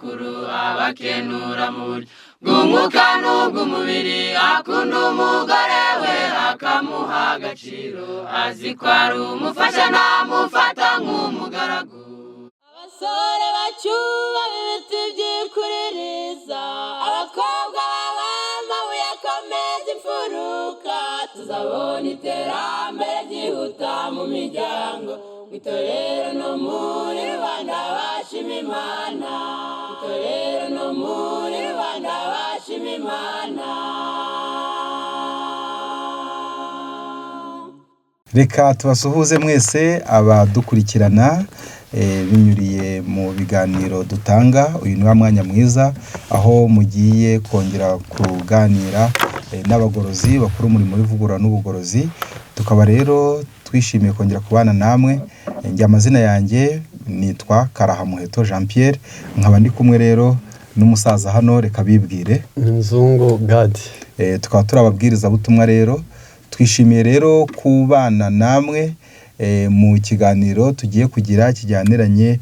bakuru abakenura mu buryo bw'umwuka n'ubw'umubiri, akunda umugore we akamuha agaciro, azi ko ari umufasha namufata nk'umugaragu. Abasore bacyubaha ibiti byikuririza, abakobwa baba amabuye akomeza imfuruka, tuzabona iterambere ryihuta mu miryango, mu itorero no muri rubanda bashima Imana, mu itorero no muri rubanda bashima Imana. Reka tubasuhuze mwese abadukurikirana binyuriye mu biganiro dutanga. Uyu ni wa mwanya mwiza aho mugiye kongera kuganira n'abagorozi bakora umurimo w'ivugurura n'ubugorozi. Tukaba rero twishimiye kongera kubana namwe. Njye amazina yanjye nitwa Karahamuheto Jean Pierre, nkaba ndi kumwe rero n'umusaza hano, reka bibwire. Ni Nzungu Gadi. Tukaba turi ababwirizabutumwa rero. Twishimiye rero kubana namwe mu kiganiro tugiye kugira kijyaniranye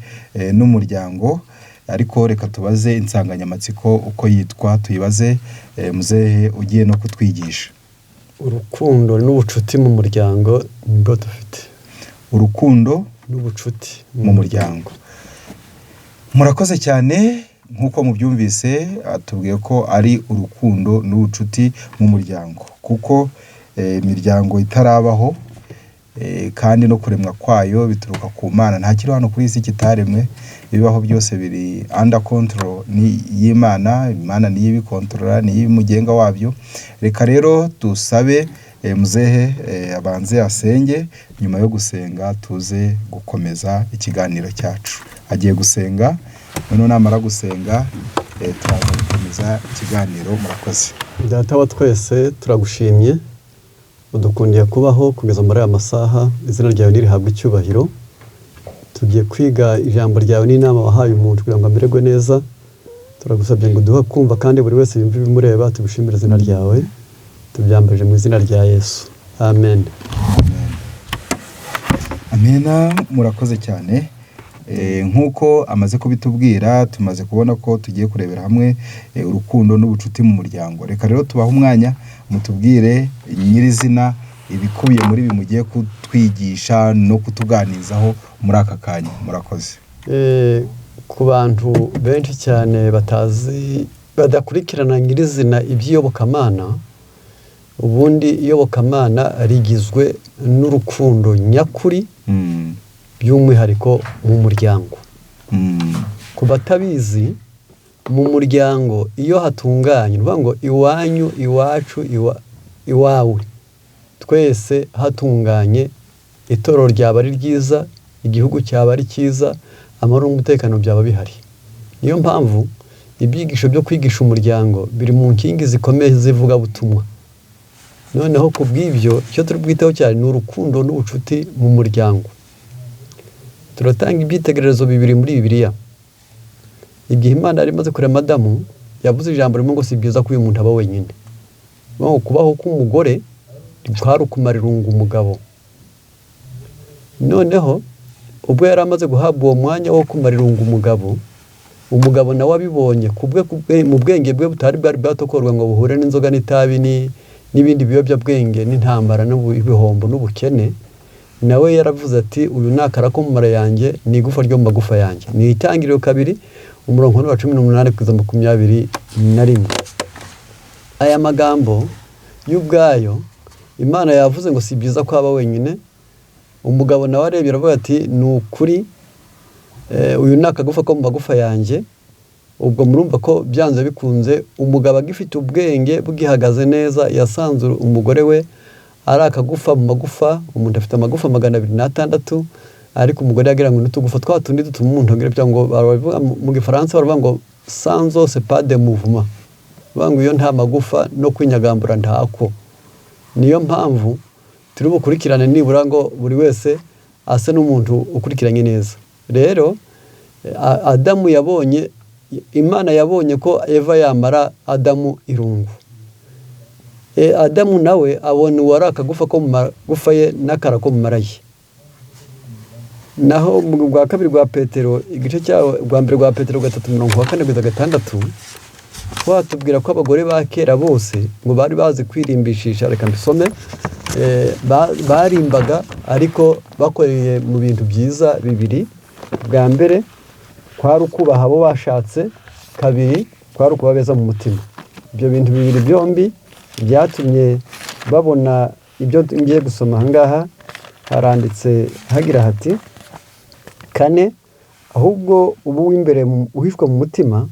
n'umuryango, ariko reka tubaze insanganyamatsiko uko yitwa, tuyibaze muzehe ugiye no kutwigisha. Urukundo n'ubucuti mu muryango nibwo dufite. Urukundo n'ubucuti mu muryango. Murakoze cyane. Nk'uko mubyumvise atubwiye ko ari urukundo n'ubucuti mu muryango, kuko imiryango itarabaho kandi no kuremwa kwayo bituruka ku Mana. Nta kiri hano kuri iyi si kitaremwe, ibibaho byose biri under control ni y'Imana. Imana niyo ibikontorora, niyo umugenga wabyo. Reka rero dusabe muzehe abanze asenge, nyuma yo gusenga tuze gukomeza ikiganiro cyacu. Agiye gusenga, noneho namara gusenga turaza gukomeza ikiganiro. Murakoze. Data wa twese turagushimye, udukundiye kubaho kugeza muri aya masaha, izina ryawe nirihabwe icyubahiro. Tugiye kwiga ijambo ryawe n'inama wahaye umuntu kugira ngo amererwe neza. Turagusabye ngo uduhe kumva kandi buri wese yumve ibimureba. Tugushimire izina ryawe, tubyambaje mu izina rya Yesu, amen. Amena, murakoze cyane. Nk'uko amaze kubitubwira, tumaze kubona ko tugiye kurebera hamwe urukundo n'ubucuti mu muryango. Reka rero tubahe umwanya mutubwire nyirizina ibikubiye muri ibi mugiye kutwigisha no kutuganizaho muri aka kanya. Murakoze. Ku bantu benshi cyane batazi, badakurikirana nyirizina iby'iyobokamana, ubundi iyobokamana rigizwe n'urukundo nyakuri, by'umwihariko mu muryango. Ku batabizi, mu muryango iyo hatunganye, ni ukuvuga ngo iwanyu, iwacu, iwawe, twese hatunganye, itorero ryaba ari ryiza, igihugu cyaba ari cyiza, amahoro n'umutekano byaba bihari. Niyo mpamvu ibyigisho byo kwigisha umuryango biri mu nkingi zikomeye z'ivugabutumwa. Noneho ku bw'ibyo, icyo turi bwiteho cyane ni urukundo n'ubucuti mu muryango. Turatanga ibyitegererezo bibiri muri Bibiliya. Igihe Imana yari imaze kurema Adamu, yavuze ijambo rimwe ngo si byiza ko uyu muntu aba wenyine. Ngo kubaho k'umugore kwari ukumara irungu umugabo. Noneho ubwo yari amaze guhabwa uwo mwanya wo kumara irungu umugabo, umugabo nawe abibonye mu bwenge bwe butari bwari bwatokorwa ngo buhure n'inzoga n'itabi n'ibindi biyobyabwenge n'intambara n'ibihombo n'ubukene, nawe yaravuze ati uyu ni akara ko mu mara yanjye, ni igufa ryo mu magufa yanjye. Ni Itangiriro 2 umurongo wa 18 kugeza 21. Aya magambo y'ubwayo Imana yavuze ngo si byiza ko aba wenyine. Umugabo nawe arebye aravuga ati ni ukuri, uyu ni akagufa ko mu magufa yanjye. Ubwo murumva ko byanze bikunze umugabo agifite ubwenge bwihagaze neza, yasanze umugore we ari akagufa mu magufa. Umuntu afite amagufa 206, ariko umugore yagira ngo n'utugufa twa tundi dutuma umuntu agira ibyo, ngo baravuga mu Gifaransa baravuga ngo sans os pas de mouvement, bavuga ngo iyo nta magufa no kwinyagambura ntako. Niyo mpamvu turi bukurikirane nibura ngo buri wese ase n'umuntu ukurikiranye neza. Rero Adamu yabonye, Imana yabonye ko Eva yamara Adamu irungu. Adamu nawe abona uwari akagufa ko mu magufa ye n'akara ko mu mara ye. Naho mu rwa kabiri rwa Petero, igice cyawo rwa mbere rwa Petero 3:4-6, watubwira ko abagore ba kera bose ngo bari bazi kwirimbishisha. Reka mbisome. Barimbaga ariko bakoreye mu bintu byiza bibiri. Bwa mbere kwari ukubaha abo bashatse, kabiri kwari ukuba beza mu mutima. Ibyo bintu bibiri byombi byatumye babona ibyo ngiye gusoma aha ngaha. Haranditse hagira hati: kane, ahubwo ubu w'imbere uhishwe mu mutima,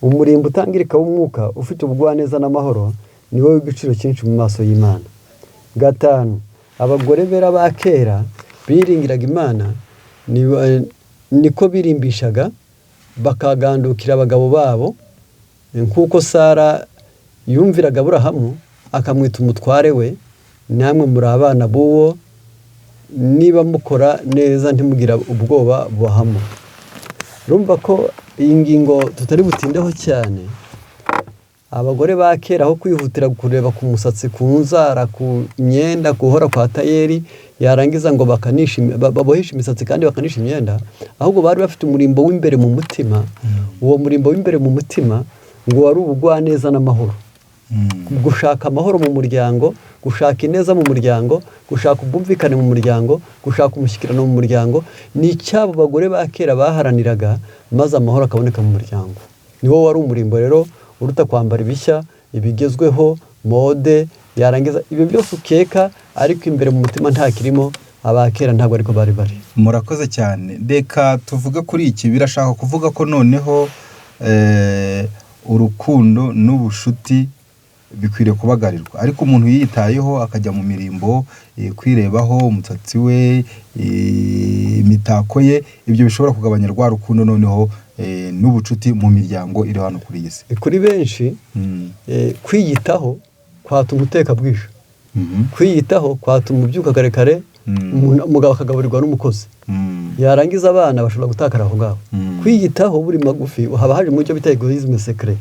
umurimbo utangirika w'umwuka ufite ubugwaneza n'amahoro, ni wowe w'igiciro cyinshi mu maso y'Imana. Gatanu, abagore bera ba kera biringiraga Imana, niko birimbishaga, bakagandukira abagabo babo, nk'uko Sara yumviraga Aburahamu akamwita umutware we. Namwe muri abana b'uwo niba mukora neza, ntimugira ubwoba buhamo. Urumva ko iyi ngingo tutari butindeho cyane. Abagore ba kera, aho kwihutira kureba ku musatsi, ku nzara, ku myenda, guhora kwa tayeri, yarangiza ngo bakanisha baboheshe imisatsi kandi bakanisha imyenda, ahubwo bari bafite umurimbo w'imbere mu mutima. Uwo murimbo w'imbere mu mutima ngo wari ubugwaneza n'amahoro, gushaka amahoro mu muryango, gushaka ineza mu muryango, gushaka ubwumvikane mu muryango, gushaka umushyikirano mu muryango. Ni icyabo bagore ba kera baharaniraga, maze amahoro akaboneka mu muryango. Niwo wari umurimbo rero uruta kwambara ibishya, ibigezweho, mode. Yarangiza ibyo byose ukeka, ariko imbere mu mutima nta kirimo. Aba kera ntabwo ariko bari bari. Murakoze cyane. Reka tuvuge kuri iki. Birashaka kuvuga ko noneho urukundo n'ubushuti bikwiriye kubagarirwa, ariko umuntu yiyitayeho akajya mu mirimbo, kwirebaho umusatsi we, imitako ye, ibyo bishobora kugabanya rwa rukundo noneho n'ubucuti mu miryango iri hano kuri iyi si. Kuri benshi, kwiyitaho kwatuma uteka bwije, kwiyitaho kwatuma ubyuka kare kare, umugabo akagaburirwa n'umukozi, yarangiza abana bashobora gutakara aho ngaho. Kwiyitaho buri magufi haba haje mu cyo bita égoïsme secret.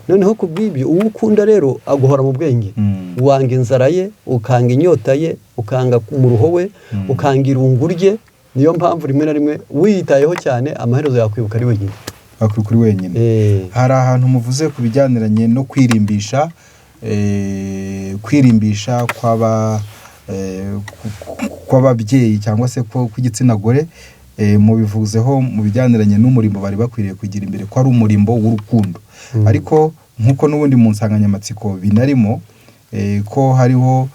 Noneho ku bw'ibyo, uwo ukunda rero aguhora mu bwenge. Wanga inzara ye, ukanga inyota ye, ukanga umuruho we, ukanga irungu rye. Niyo mpamvu rimwe na rimwe wiyitayeho cyane, amaherezo yakwibuka ari wenyine. Akuri kuri wenyine. Hari ahantu muvuze ku bijyaniranye no kwirimbisha, kwirimbisha kw'aba kw'ababyeyi cyangwa se kw'igitsina gore, mubivuzeho mu bijyaniranye n'umurimbo bari bakwiriye kugira imbere, ko ari umurimbo w'urukundo. Ariko nk'uko n'ubundi mu nsanganyamatsiko binarimo, ko hariho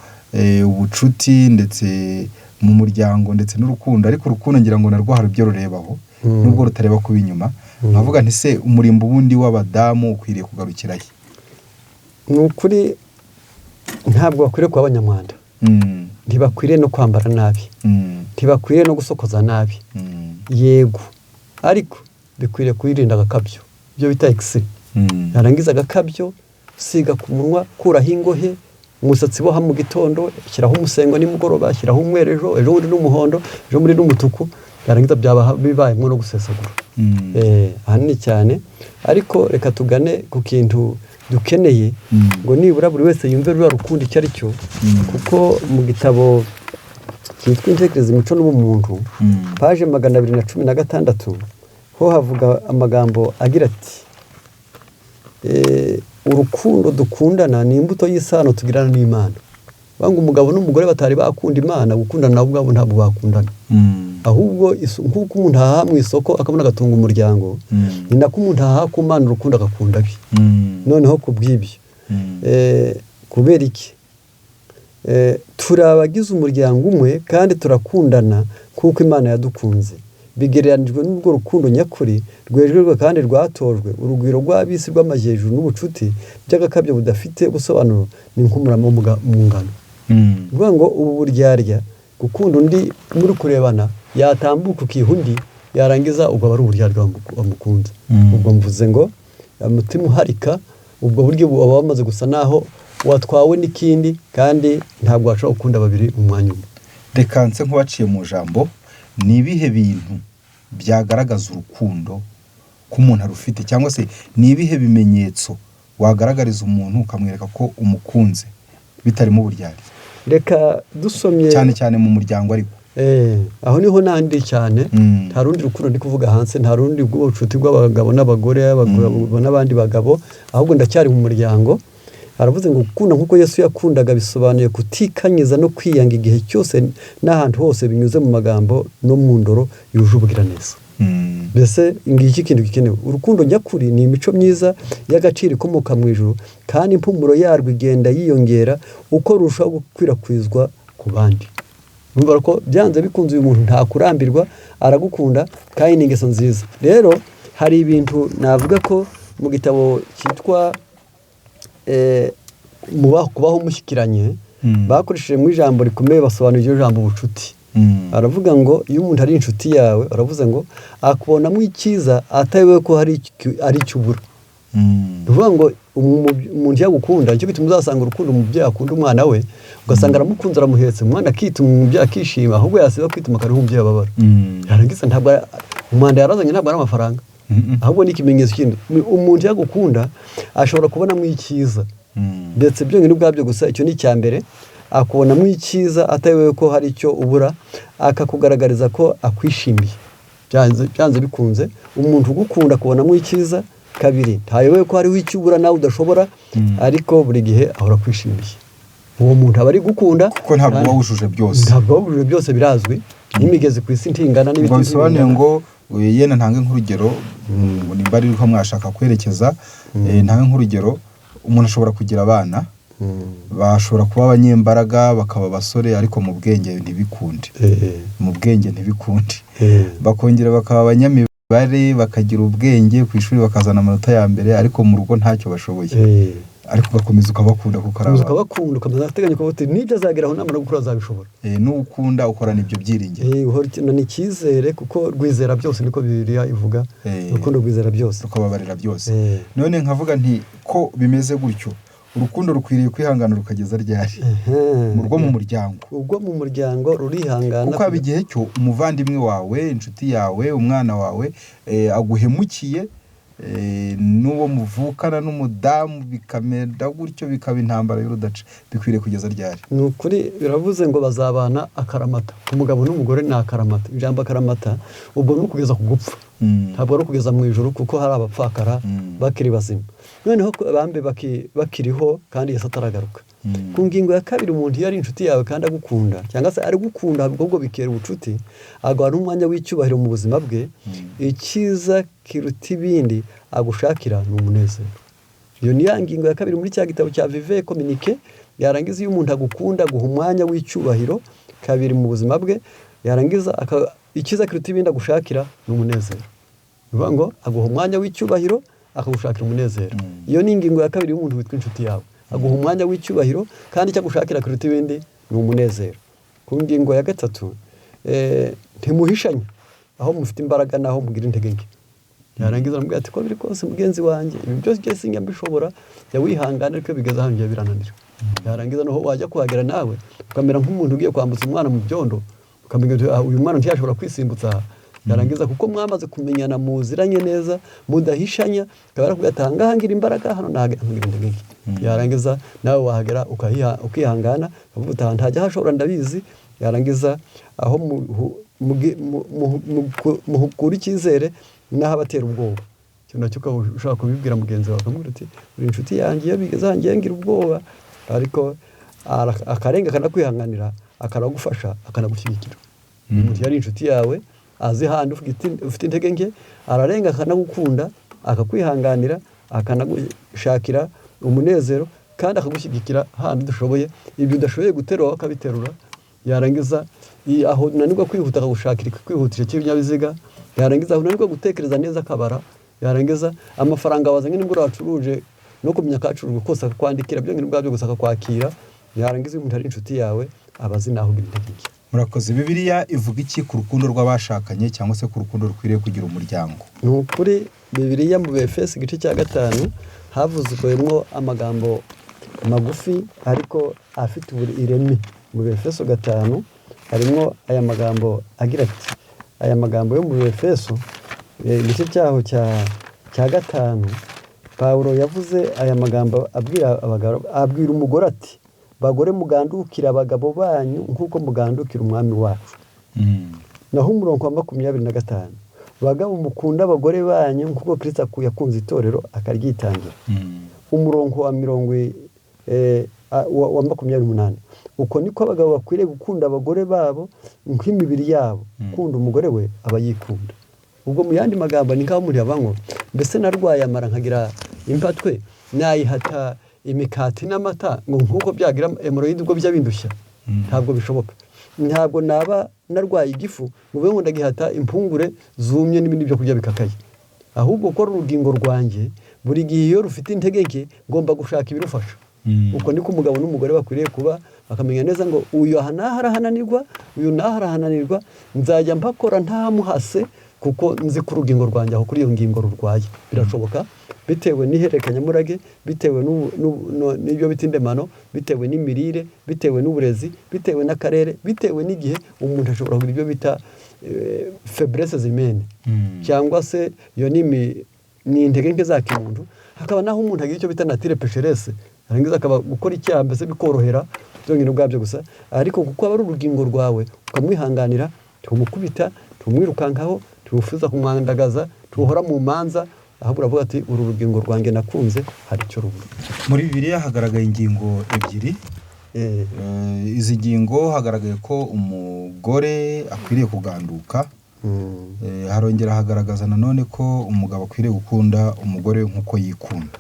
ubucuti ndetse mu muryango ndetse n'urukundo, ariko urukundo ngira ngo narwo hari ibyo rurebaho, nubwo rutareba kuba inyuma. Nkavuga nti se umurimbo ubundi w'abadamu ukwiriye kugarukira he? Ni ukuri ntabwo bakwiriye kuba abanyamwanda, ntibakwiriye no kwambara nabi, ntibakwiriye no gusokoza nabi. Yego, ariko bikwiriye kwirinda agakabyo, ibyo bita excès. Yarangiza agakabyo, siga ku munwa, kuraho ingohe, umusatsi boha mu gitondo, shyiraho umusengo nimugoroba, shyiraho umweru ejo, ejo bundi n'umuhondo, ejo bundi n'umutuku. Yarangiza byaba bibayemo no gusesagura, ahanini cyane. Ariko reka tugane ku kintu dukeneye, ngo nibura buri wese yumve ruriya rukundo icyo ari cyo, kuko mu gitabo cyitwa Intekerezo, Imico n'Ubumuntu, paje 216, ho havuga amagambo agira ati: "Urukundo dukundana ni imbuto y'isano tugirana n'Imana." Banga umugabo n'umugore batari bakunda Imana, gukundana nabo ubwabo ntabwo bakundana. Ahubwo nk'uko umuntu ahaha mu isoko akabona agatunga umuryango, ni nako umuntu ahaha ku Mana urukundo, agakunda abe. Noneho ku bw'ibyo, kubera iki? Turi abagize umuryango umwe kandi turakundana nk'uko Imana yadukunze, bigereranijwe n'urwo rukundo nyakuri rwejejwe kandi rwatojwe. Urugwiro rw'ab'isi rw'amajyejuru n'ubucuti by'agakabyo budafite ubusobanuro ni nk'umurama wo mu ngano. Ni ukuvuga ngo ubu buryarya, gukunda undi muri kurebana, yatambuka ukiha undi, yarangiza ubwo aba ari uburyarya wamukunze. Ubwo mvuze ngo umutima uharika ubwo buryo buba wamaze gusa naho watwawe n'ikindi, kandi ntabwo washobora gukunda babiri mu mwanya umwe. Reka nse nk'uwaciye mu jambo. Ni ibihe bintu byagaragaza urukundo ko umuntu arufite, cyangwa se ni ibihe bimenyetso wagaragariza umuntu ukamwereka ko umukunze bitarimo uburyarya? Reka dusomye. Cyane cyane mu muryango ariko. Aho niho nandi cyane. Nta rundi rukundo ndi kuvuga hanze, nta rundi rw'ubucuti bw'abagabo n'abagore, abagabo n'abandi bagabo, ahubwo ndacyari mu muryango. Aravuze ngo gukunda nk'uko Yesu yakundaga bisobanuye kutikanyiza no kwiyanga igihe cyose n'ahantu hose binyuze mu magambo no mu ndoro yuje ubugiraneza. Mbese ngiki ikintu gikenewe. Urukundo nyakuri ni imico myiza y'agaciro ikomoka mu ijuru, kandi impumuro yarwo igenda yiyongera uko rurushaho gukwirakwizwa ku bandi. Urumva ko byanze bikunze uyu muntu ntakurambirwa, aragukunda kandi ni ingeso nziza. Rero hari ibintu navuga ko mu gitabo cyitwa kubaho mushyikiranye, bakoresheje mu ijambo rikomeye basobanura iryo jambo ubucuti. Aravuga ngo iyo umuntu ari inshuti yawe, aravuze ngo akubonamo icyiza atayobewe ko hari icyo ubura. Ni ukuvuga ngo umuntu yagukunda, nicyo gituma uzasanga urukundo umubyeyi akunda umwana we, ugasanga aramukunze aramuhetse, umwana akituma umubyeyi akishima, ahubwo yasiba kwituma akariho umubyeyi ababara. Yarangiza ntabwo umwanda yarazanye ntabwo ari amafaranga, ahubwo ni ikimenyetso kindi. Umuntu yagukunda ashobora kubonamo icyiza, ndetse byonyine ubwabyo gusa icyo ni icya mbere, akubonamo icyiza atayobewe ko hari icyo ubura, akakugaragariza ko akwishimiye. Byanze bikunze umuntu ugukunda akubonamo icyiza. Kabiri, ntayobewe ko hariho icyo ubura nawe udashobora, ariko buri gihe ahora akwishimiye. Uwo muntu aba ari gukunda kuko ntabwo uba wujuje byose. Ntabwo uba wujuje byose, birazwi. N'imigezi ku isi ntingana, n'ibiti Ubwo bisobanuye ntibingana. ngo yenda ntange nk'urugero, nimba ari ko mwashaka kwerekeza, ntange nk'urugero, umuntu ashobora kugira abana bashobora kuba abanyembaraga bakaba abasore, ariko mu bwenge ntibikunde. Mu bwenge ntibikunde. Bakongera bakaba abanyamibare, bakagira ubwenge ku ishuri, bakazana amanota ya mbere, ariko mu rugo ntacyo bashoboye. Ariko ugakomeza ukabakunda kuko ari Ukomeza abana. ukabakunda, ukomeza ugateganya ukavuga uti nibyo azageraho namara gukura azabishobora. N'ukunda ukorana ibyo byiringiro. Uhorana icyizere kuko rwizera byose, niko Bibiliya ivuga. Urukundo rwizera byose. Rukababarira byose. None nkavuga nti ko bimeze gutyo, urukundo rukwiriye kwihangana rukageza ryari? Mu rugo, mu muryango. Ubwo mu muryango rurihangana. Kuko haba igihe cyo umuvandimwe wawe, inshuti yawe, umwana wawe aguhemukiye, n'uwo muvukana n'umudamu bikamera gutyo, bikaba intambara y'urudaca. Bikwiriye kugeza ryari? Ni ukuri biravuze ngo bazabana akaramata. Umugabo n'umugore ni akaramata. Ijambo akaramata ubwo ni ukugeza ku gupfa. Ntabwo ari ukugeza mu ijuru, kuko hari abapfakara bakiri bazima. Noneho bambe bakiriho kandi Yesu ataragaruka. Ku ngingo ya kabiri, umuntu iyo ari inshuti yawe kandi agukunda, cyangwa se ari gukunda ahubwo bikera ubucuti, aguha n'umwanya w'icyubahiro mu buzima bwe, icyiza kiruta ibindi agushakira ni umunezero. Iyo ni ya ngingo ya kabiri muri cya gitabo cya Vive Communique. Yarangiza iyo umuntu agukunda aguha umwanya w'icyubahiro kabiri mu buzima bwe, yarangiza icyiza kiruta ibindi agushakira ni umunezero. Ni ukuvuga ngo aguha umwanya w'icyubahiro, akagushakira umunezero. Iyo ni ingingo ya kabiri y'umuntu witwa inshuti yawe. Aguha umwanya w'icyubahiro kandi icyo agushakira kiruta ibindi ni umunezero. Ku ngingo ya gatatu, ntimuhishanye aho mufite imbaraga n'aho mugira intege nke. Yarangiza aramubwira ati ko biri kose mugenzi wanjye, ibi byose byose sinjya mbishobora, jya wihangana, ariko iyo bigeze hano njya birananira. Yarangiza noneho wajya kuhagera nawe ukamera nk'umuntu ugiye kwambutsa umwana mu byondo, ukamenya uti, uyu mwana ntiyashobora kwisimbutsa aha. Yarangiza kuko mwamaze kumenyana muziranye neza mudahishanya, akaba yarakubwira ati ahangaha ngira imbaraga, hano nahagera ngira intege nke. Yarangiza nawe wahagera ukihangana, ukavuga uti aha ntajya hashobora ndabizi. Yarangiza aho muhukura icyizere n'aho abatera ubwoba. Icyo nacyo ukaba ushobora kubibwira mugenzi wawe, ukamubwira uti uri inshuti yanjye, iyo bigeze aha ngiye ngira ubwoba, ariko akarenga akanakwihanganira, akanagufasha, akanagushyigikira. Umuntu yari inshuti yawe azi handi ufite intege nke, ararenga akanagukunda, akakwihanganira, akanagushakira umunezero, kandi akagushyigikira handi udashoboye. Ibyo udashoboye guterura akabiterura. Yarangiza aho unanirwa kwihuta akagushakira kwihutisha cy'ibinyabiziga. Yarangiza aho unanirwa gutekereza neza akabara. Yarangiza amafaranga wazanye nimugoroba wacuruje no kumenya akacurujwe kose akakwandikira, byonyine ubwabyo gusa akakwakira. Yarangiza iyo umuntu ari inshuti yawe aba azi naho ugira intege nke. Murakoze. Bibiliya ivuga iki ku rukundo rw'abashakanye, cyangwa se ku rukundo rukwiriye kugira umuryango? Ni ukuri Bibiliya mu Befeso igice cya 5 havuzwemo amagambo magufi ariko afite ireme. Mu Befeso 5 harimo aya magambo agira ati, aya magambo yo mu Befeso, igice cyaho cya 5, Pawulo yavuze aya magambo abwira abagabo, abwira umugore ati bagore mugandukira abagabo banyu nk'uko mugandukira umwami wacu. Naho umurongo wa 25, bagabo mukunda abagore banyu nk'uko Kristo yakunze itorero akaryitangira. Umurongo wa 28, uko niko abagabo bakwiriye gukunda abagore babo nk'imibiri yabo. Ukunda umugore we aba yikunda. Ubwo mu yandi magambo ni nk'aho umuntu yavuga ngo mbese narwaye amara nkagira impatwe, nayihata imikati n'amata ngo nk'uko byagira hemoroyide ubwo bijya bindushya? Ntabwo bishoboka. Ntabwo naba narwaye igifu ngo ube ngo ndagihata impungure zumye n'ibindi byo kurya bikakaye. Ahubwo gukora urugingo rwanjye buri gihe iyo rufite intege nke ngomba gushaka ibirufasha. Uko niko umugabo n'umugore bakwiriye kuba, bakamenya neza ngo uyu aha n'aha arahananirwa, uyu n'aha arahananirwa, nzajya mpakora ntamuhase kuko nzi ko urugingo rwanjye aho kuri iyo ngingo rurwaye. Birashoboka bitewe n'ihererekanyamurage, bitewe n'ibyo bita indemano, bitewe n'imirire, bitewe n'uburezi, bitewe n'akarere, bitewe n'igihe, umuntu ashobora kugira ibyo bita faiblesse humaine, cyangwa se iyo ni intege nke za kimuntu. Hakaba naho umuntu agira icyo bita nature pécheresse, yarangiza akaba gukora icyaha mbese bikorohera byonyine ubwabyo gusa. Ariko kuko aba ari urugingo rwawe ukamwihanganira, ntumukubita, ntumwirukankaho, ntiwifuza kumwandagaza, ntuhora mu manza, ahubwo uravuga ati uru rugingo rwanjye nakunze hari icyo rubura. Muri Bibiliya hagaragaye ingingo ebyiri. Izi ngingo hagaragaye ko umugore akwiriye kuganduka, harongera hagaragaza nanone ko umugabo akwiriye gukunda umugore nk'uko yikunda.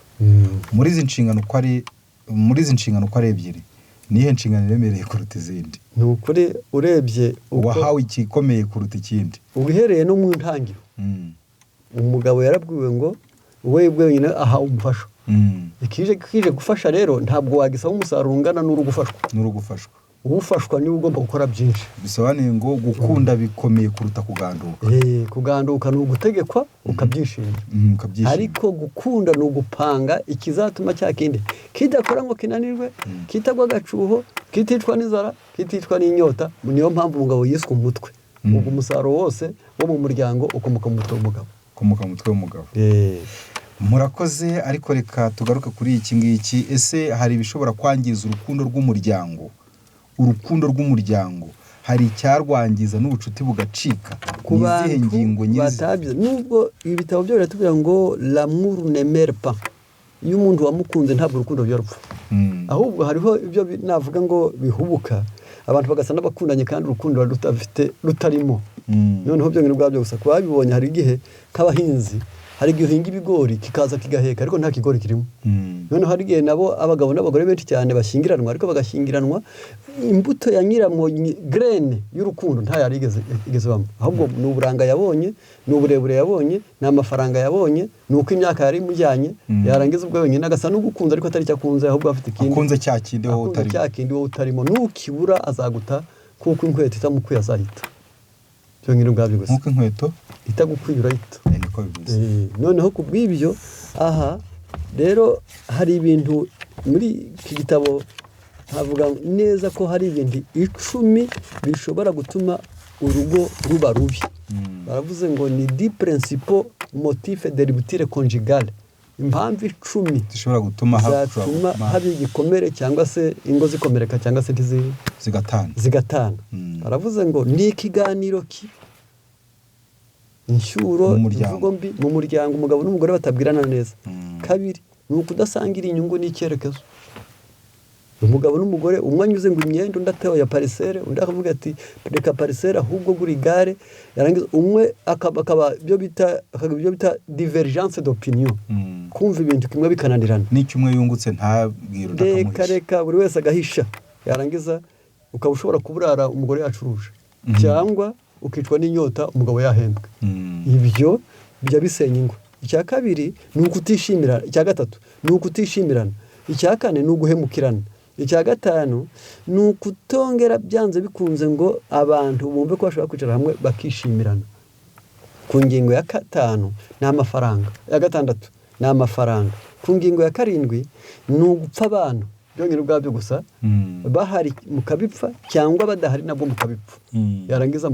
Muri izi nshingano uko ari muri izi nshingano uko ari ebyiri, nihe nshingano iremereye kuruta izindi? Ni ukuri urebye uko wahawe igikomeye kuruta ikindi? Uhereye no mu ntangiriro, umugabo yarabwiwe ngo we wenyine ahawe umufasha. Ikije kije gufasha rero ntabwo wagisaba umusaruro ungana n'uri gufashwa. N'uri gufashwa. Ufashwa niwe ugomba gukora byinshi. Bisobanuye ngo gukunda bikomeye kuruta kuganduka. Kuganduka ni ugutegekwa ukabyishimira. Ukabyishimira. Ariko gukunda ni ugupanga ikizatuma cya kindi kidakora ngo kinanirwe, kitagwa agacuho, kiticwa n'inzara, kiticwa n'inyota. Niyo mpamvu umugabo yiswe umutwe. Ubwo umusaruro wose wo mu muryango ukomoka mu mutwe w'umugabo. Ukomoka mu mutwe w'umugabo. Murakoze, ariko reka tugaruke kuri iki ngiki. Ese hari ibishobora kwangiza urukundo rw'umuryango? Urukundo rw'umuryango hari icyarwangiza n'ubucuti bugacika? Ku Ni izihe bantu ngingo nyirizina? batabyize, nubwo ibi bitabo byo biratubwira ngo l'amour ne meurt pas, iyo umuntu wamukunze ntabwo urukundo rujya rupfa. Ahubwo hariho ibyo navuga ngo bihubuka, abantu bagasa n'abakundanye kandi urukundo ruba rudafite, rutarimo. Noneho byonyine ubwabyo gusa ku babibonye, hari igihe nk'abahinzi, hari igihe uhinga ibigori kikaza kigaheka ariko nta kigori kirimo. Noneho hari igihe nabo abagabo n'abagore benshi cyane bashyingiranwa, ariko bagashyingiranwa imbuto ya nyiramo, graine y'urukundo nta yari igeze bamo, ahubwo ni uburanga yabonye, ni uburebure yabonye, ni amafaranga yabonye, ni uko imyaka yari imujyanye. Yarangiza ubwo wenyine agasa n'ugukunze ariko atari icyo akunze, ahubwo afite ikindi. Akunze cya kindi wowe akunze utarimo. Cya kindi wowe utarimo, nukibura azaguta, kuko inkweto itamukwiye azahita, byonyine ubwabyo gusa. Nk'uko inkweto itagukwiye urahita. Niko bimeze. Noneho ku bw'ibyo aha rero hari ibintu muri iki gitabo havuga neza ko hari ibintu 10 bishobora gutuma urugo ruba rubi. Baravuze ngo ni 10 principaux motifs de rupture conjugale, impamvu 10 zishobora gutuma zatuma haba igikomere cyangwa se ingo zikomereka cyangwa se zigatana. Zigatana. Baravuze ngo ni ikiganiro ki inshyuro, Mu muryango. imvugo mbi mu muryango, umugabo n'umugore batabwirana neza. Kabiri ni ukudasangira inyungu n'icyerekezo. Umugabo n'umugore, umwe anyuze ngo imyenda, undi atewe parcelle, undi akavuga ati reka parcelle ahubwo gura igare. Yarangiza umwe akaba ibyo bita divergence d'opinion, kumva ibintu kimwe bikananirana. N'icyo umwe yungutse ntabwire undi, reka akamuhisha. Reka, buri wese agahisha. Yarangiza ukaba ushobora kuburara umugore yacuruje, cyangwa ukicwa n'inyota umugabo yahembwe. Ibyo bijya bisenya ingo. Icya kabiri ni ukutishimirana, icya gatatu ni ukutishimirana, icya kane ni uguhemukirana, icya gatanu ni ukutongera byanze bikunze ngo abantu bumve ko bashobora kwicara hamwe bakishimirana. Ku ngingo ya gatanu ni amafaranga, ya gatandatu ni amafaranga, ku ngingo ya karindwi ni ugupfa abantu byonyine ubwabyo gusa, bahari mukabipfa cyangwa badahari nabwo mukabipfa, yarangiza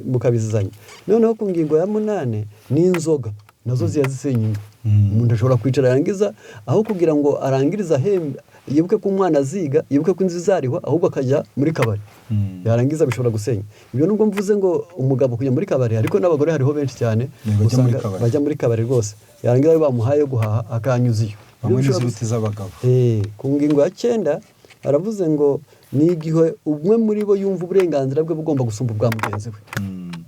mukabizizanya. Noneho ku ngingo ya munani ni inzoga, nazo ziya zisenya ingo. Umuntu ashobora kwicara, yarangiza aho kugira ngo arangirize ahembe Yibuke ko umwana aziga, yibuke ko inzu izarihwa, ahubwo akajya muri kabari. Yarangiza bishobora gusenya ibyo. Nubwo mvuze ngo umugabo kujya muri kabari, ariko n'abagore hariho benshi cyane Yego, bajya muri usanga kabari. Bajya muri kabari rwose, yarangiza ayo bamuhaye yo guhaha akanyuza iyo. Bamwe Ibyo bishobora n'izuti z'abagabo. Ku ngingo ya 9 aravuze ngo ni igihe umwe muri bo yumva uburenganzira bwe bugomba gusumba ubwa mugenzi we.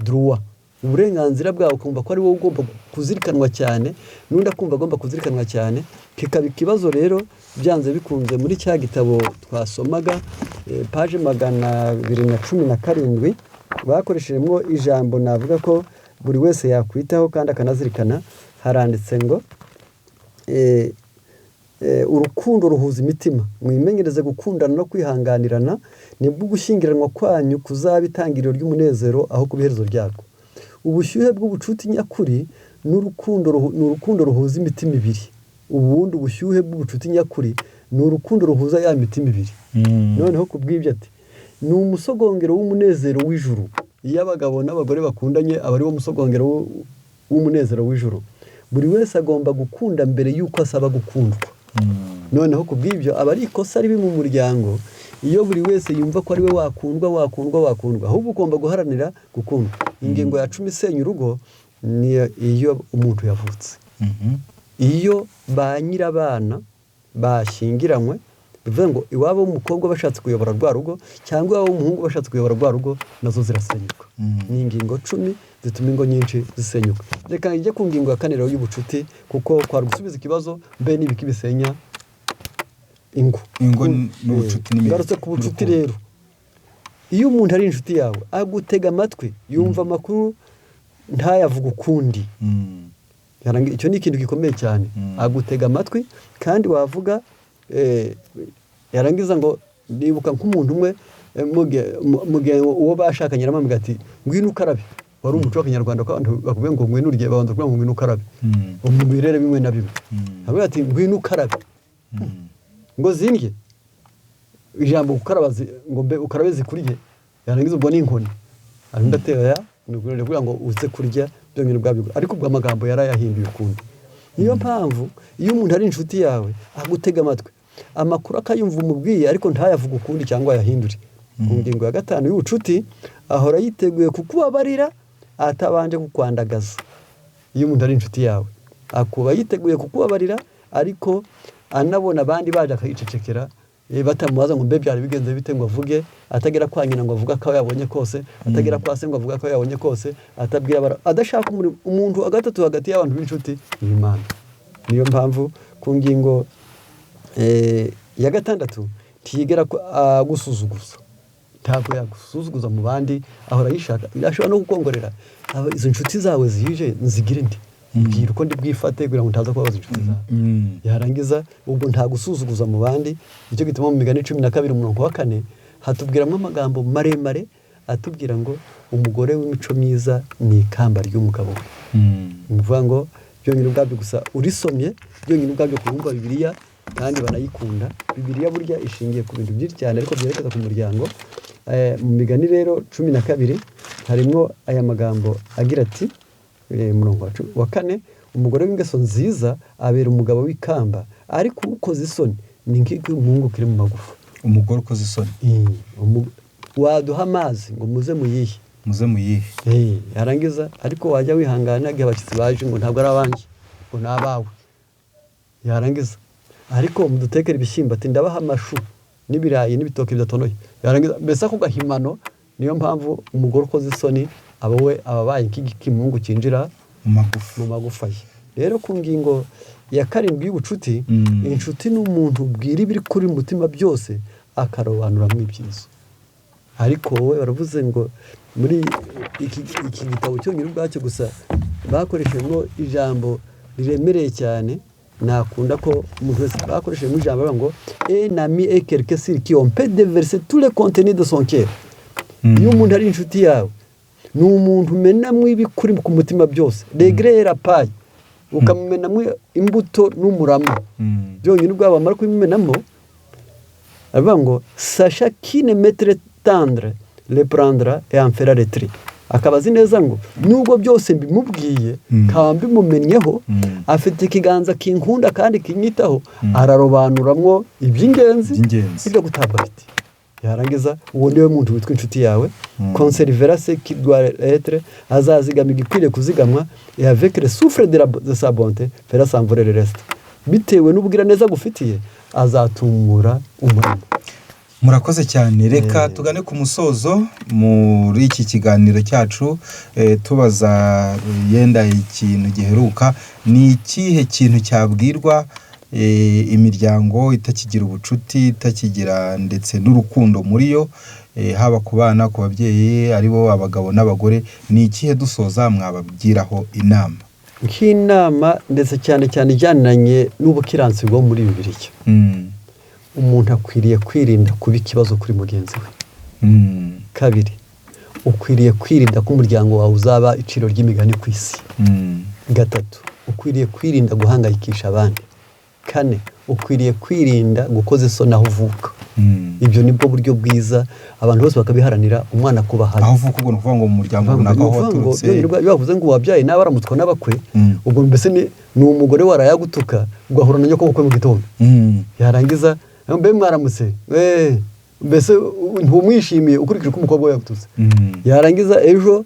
Droit, uburenganzira bwawe ukumva ko ari wowe ugomba kuzirikanwa cyane, n'undi akumva agomba kuzirikanwa cyane, kikaba ikibazo. Rero byanze bikunze muri cya gitabo twasomaga, page 217, bakoreshejemo ijambo navuga ko buri wese yakwitaho kandi akanazirikana. Haranditse ngo urukundo ruhuza imitima. Mwimenyereze gukundana no kwihanganirana, nibwo ugushyingiranwa kwanyu kuzaba itangiriro ry'umunezero aho kuba iherezo ryarwo. Ubushyuhe bw'ubucuti nyakuri n'urukundo ni urukundo ruhuza imitima ibiri. Ubundi ubushyuhe bw'ubucuti nyakuri ni urukundo ruhuza ya mitima ibiri. Noneho ku bw'ibyo ati ni umusogongero w'umunezero w'ijuru. Iyo abagabo n'abagore bakundanye, aba ari wo musogongero w'umunezero w'ijuru. Buri wese agomba gukunda mbere y'uko asaba gukundwa. Noneho ku bw'ibyo aba ari ikosa ribi mu muryango iyo buri wese yumva ko ari we wakundwa, wakundwa, wakundwa, ahubwo ugomba guharanira gukundwa. Ingingo ya 10 isenya urugo ni iyo umuntu yavutse, iyo ba nyirabana bashyingiranywe, bivuze ngo iwabo w'umukobwa bashatse kuyobora rwa rugo cyangwa iwabo w'umuhungu bashatse kuyobora rwa rugo, nazo zirasenyuka. Ni ingingo 10 zituma ingo nyinshi zisenyuka. Reka njye ku ngingo ya 4 rero y'ubucuti, kuko kwari gusubiza ikibazo mbe n'ibiki bisenya ingo. Ingo n'ubucuti n'imico. Ngarutse ku bucuti. N'urukundo. Rero iyo umuntu ari inshuti yawe, agutega amatwi, yumva amakuru ntayavuge ukundi. Icyo ni ikintu gikomeye cyane. Agutega amatwi kandi wavuga, yarangiza ngo nibuka nk'umuntu umwe, mu gihe uwo bashakanye aramubwira ati ngwino ukarabe. Wari umuco w'Akinyarwanda ko abantu bakubwiye ngo ngwino urye, babanza kuvuga ngo ngwino ukarabe. Mu birere bimwe na bimwe aramubwira ati ngwino ukarabe. Ngo zindye, ijambo gukaraba ngo mbe ukarabe zikurye. Yarangiza ubwo ni inkoni arundi atera ni ukuvuga ngo uze kurya byonyine ubwabyo, ariko ubwo amagambo yarayahinduye ukundi. Niyo mpamvu iyo umuntu ari inshuti yawe agutega amatwi, amakuru akayumva umubwiye, ariko ntayavuge ukundi cyangwa ayahindure. Ku ngingo ya 5 y'ubucuti, ahora yiteguye kukubabarira atabanje kukwandagaza. Iyo umuntu ari inshuti yawe, akuba yiteguye kukubabarira, ariko anabona abandi baje akayicecekera, batamubaza ngo mbe byari bigenze bite ngo avuge, atagera kwa nyina ngo avuge ko yabonye kose, atagera kwa se ngo avuge ko yabonye kose, atabwira adashaka umuntu wa gatatu hagati y'abantu b'inshuti ni Imana. Niyo mpamvu ku ngingo ya 6 ntiyigera agusuzuguza. Ntabwo yagusuzuguza mu bandi, ahora yishaka, ashobora no kukongorera. Izo nshuti zawe zije nzigire nde? Mbwira uko ndi bwifate kugira ngo ntaza kubabaza inshuti zawe. Yarangiza ubwo nta gusuzuguza mu bandi. Nicyo gituma mu Migani 12 umurongo wa 4 hatubwiramo amagambo maremare atubwira ngo umugore w'imico myiza ni ikamba ry'umugabo we. Ni ukuvuga ngo byonyine ubwabyo gusa urisomye, byonyine ubwabyo kubumva Bibiliya kandi barayikunda. Bibiliya burya ishingiye ku bintu byinshi cyane, ariko byerekeza ku muryango. Mu Migani rero 12 harimo aya magambo agira ati, umurongo wa 4, umugore w'ingeso nziza abera umugabo w'ikamba, ariko ukoze isoni ni nk'umuhungu kiri mu magufa. Umugore ukoze isoni. Waduha amazi ngo muze muyihe. Muze muyihe. Yarangiza ariko wajya wihangana igihe abashyitsi baje ngo ntabwo ari abanjye, ngo ni abawe. Yarangiza ariko mudutekere ibishyimbo, ati ndabaha amashu n'ibirayi n'ibitoki bidatonoye. Yarangiza mbese ako gahimano. Niyo mpamvu umugore ukoze isoni aba we ababaye nk'igikimungu cyinjira mu magufa. Mu magufa ye. Rero ku ngingo ya 7 y'ubucuti, inshuti ni umuntu ubwira ibiri kuri mutima byose, akarobanuramo ibyiza. Ariko wowe baravuze ngo muri iki gitabo cyonyine ubwacyo gusa bakoreshejemo ijambo riremereye cyane, nakunda ko umuntu wese bakoreshejemo ijambo bavuga ngo un ami est quelqu'un sur qui on peut déverser tous les contenus de son cœur. Iyo umuntu ari inshuti yawe, ni umuntu umenamo ibikuri ku mutima byose, regret et la paille, ukamumenamo imbuto n'umurama. Byonyine ubwabo bamara kubimenamo, aravuga ngo sachant qu'une maître tendre le prendra et en fera le tri. Akaba azi neza ngo nubwo byose mbimubwiye, nkaba mbimumennyeho, afite ikiganza kinkunda kandi kinyitaho, ararobanuramwo iby'ingenzi Iby'ingenzi. ibyo gutabwa afite. Yarangiza uwo niwe muntu witwa inshuti yawe. Conservera ce qui doit être, azazigama igikwiriye kuzigamwa, et avec le souffle de sa bonté fera s'envoler le reste. Bitewe n'ubwiraneza gufitiye azatumura umurimo. Murakoze cyane. Reka tugane ku musozo muri iki kiganiro cyacu, tubaza yenda ikintu giheruka: ni ikihe kintu cyabwirwa imiryango itakigira ubucuti, itakigira ndetse n'urukundo muri yo, haba ku bana, ku babyeyi, aribo abagabo n'abagore? Ni ikihe dusoza mwababwiraho inama? Nk'inama, ndetse cyane cyane ijyananye n'ubukiransi bwo muri Bibiliya, umuntu akwiriye kwirinda kuba ikibazo kuri mugenzi we. Kabiri, ukwiriye kwirinda ko umuryango wawe uzaba iciro ry'imigani ku isi. Gatatu, ukwiriye kwirinda guhangayikisha abandi. Kane, ukwiriye kwirinda gukoza isoni aho uvuka. Ibyo ni bwo buryo bwiza, abantu bose bakabiharanira, umwana akubaha. Aho uvuka, ubwo ni ukuvuga ngo mu muryango runaka aho Ni ukuvuga ngo waturutse. Iyo bavuze ngo wabyaye nawe aramutswa n'abakwe, ubwo mbese ni umugore warayagutuka, ugahura na nyokobukwe mu gitondo, yarangiza: "Mbe mwaramutse?" Mbese ntumwishimiye ukurikije uko umukobwa we yagututse. Yarangiza ejo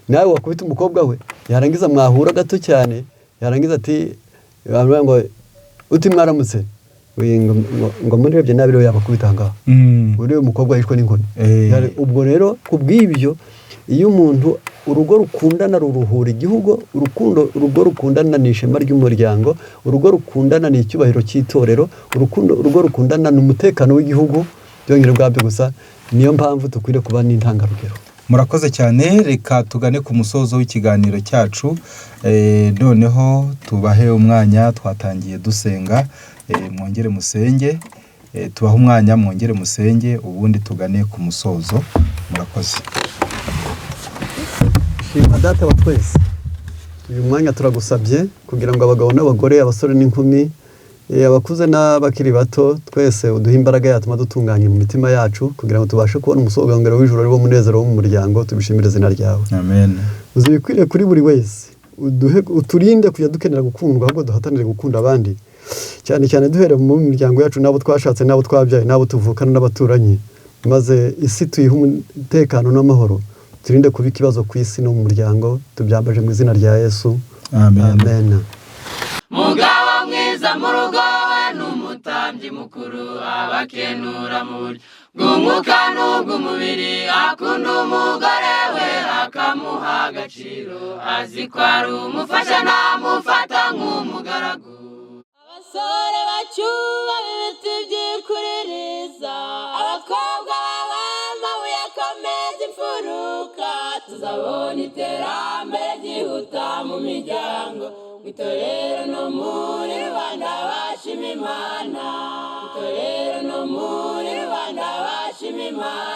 nawe wakubita umukobwa we, yarangiza mwahura gato cyane, yarangiza ati baravuga ngo uti mwaramutse, we ngo murebye nabi rero yabakubita ngaho. Uriya umukobwa yishwe n'inkoni. Ubwo rero ku bw'ibyo, iyo umuntu urugo rukundana ruruhura igihugu. Urukundo, urugo rukundana ni ishema ry'umuryango, urugo rukundana ni icyubahiro cy'itorero, urukundo, urugo rukundana ni umutekano w'igihugu byongere ubwabyo gusa. Niyo mpamvu dukwiriye kuba n'intangarugero. Murakoze cyane. Reka tugane ku musozo w'ikiganiro cyacu. Noneho tubahe umwanya. Twatangiye dusenga, mwongere musenge. Tubahe umwanya mwongere musenge, ubundi tugane ku musozo. Murakoze. Shima Data wa twese, uyu mwanya turagusabye kugira ngo abagabo n'abagore, abasore n'inkumi, abakuze n'abakiri bato, twese uduhe imbaraga yatuma dutunganya mu mitima yacu kugira ngo tubashe kubona umusogongero w'ijuru, ari wo munezero wo mu muryango. Tubishimire izina ryawe. Amen. Uzi ibikwiriye kuri buri wese, uduhe, uturinde kujya dukenera gukundwa, ahubwo duhatanire gukunda abandi, cyane cyane duhereye mu miryango yacu n'abo twashatse n'abo twabyaye n'abo tuvukana n'abaturanyi, maze isi tuyihe umutekano n'amahoro. Turinde kuba ikibazo ku isi no mu muryango. Tubyambaje mu izina rya Yesu. Amen. Amen. Mugabo mwiza mu rugo we ni umutambyi mukuru, abakenura mu buryo bw'umwuka n'ubw'umubiri. Akunda umugore we akamuha agaciro, azi ko ari umufasha, namufata nk'umugaragu. Abasore bacyubaha ibiti byikuririza, abakobwa baba amabuye akomeza imfuruka, tuzabona iterambere ryihuta mu miryango, mu itorero no muri rubanda bashima Imana, mu itorero no muri rubanda bashima Imana.